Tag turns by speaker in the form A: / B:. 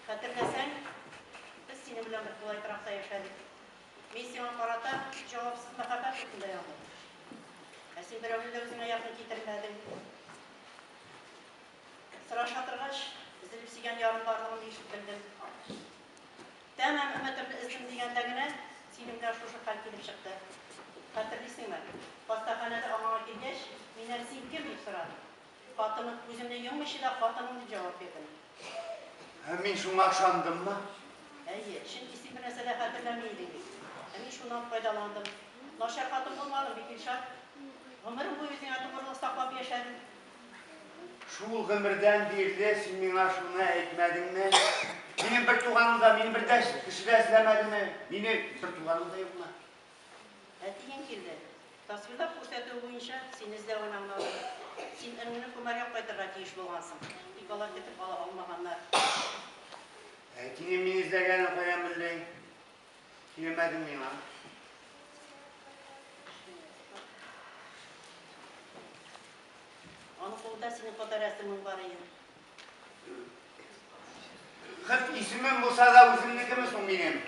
A: Хәтерләсәң, без синең белән бер тулай торакта яшәдек. Мин сиңа карата җавапсыз мәхәббәт утында яндым. Ә син берәүне дә үзеңә якын китермәдең. Сораша торгач, өзелеп сөйгән ярым барлыгын ишетеп белдем. Тәмам өметемне өздем дигәндә генә, синең белән шушы хәл килеп чыкты. Хәтерлисеңме, хастаханәдә аңыңа килгәч, миннән син кем дип сорадың. Хатының, күземне йоммыйча да хатының дип җавап бирдем.
B: Һәм мин шуңа ышандыммы?
A: Әйе, чөнки син бернәрсә дә хәтерләми идең бит. Ә мин шуннан файдаландым. Начар хатын булмадым бит, Илшат. Гомерем буе үзеңә тугрылык саклап яшәдем.
B: Шул гомердән бирле син миңа шуны әйтмәдеңме? Минем бер туганым да, мине бер дә кеше дә эзләмәдеме? Мине бер туганым да юкмы?
A: Әтиең килде. Тасвирлап күрсәтүе буенча, сине эзләвен аңладым. Син энеңне күмәргә кайтырга тиеш булгансың. Тик алар көтеп ала алмаганнар.
B: Әтинең мине эзләгәнен каян белдең? Сөйләмәдең миңа.
A: Аның кулында синең фоторәсемең бар иде.
B: Хет исемем булса да үземнекеме соң минем?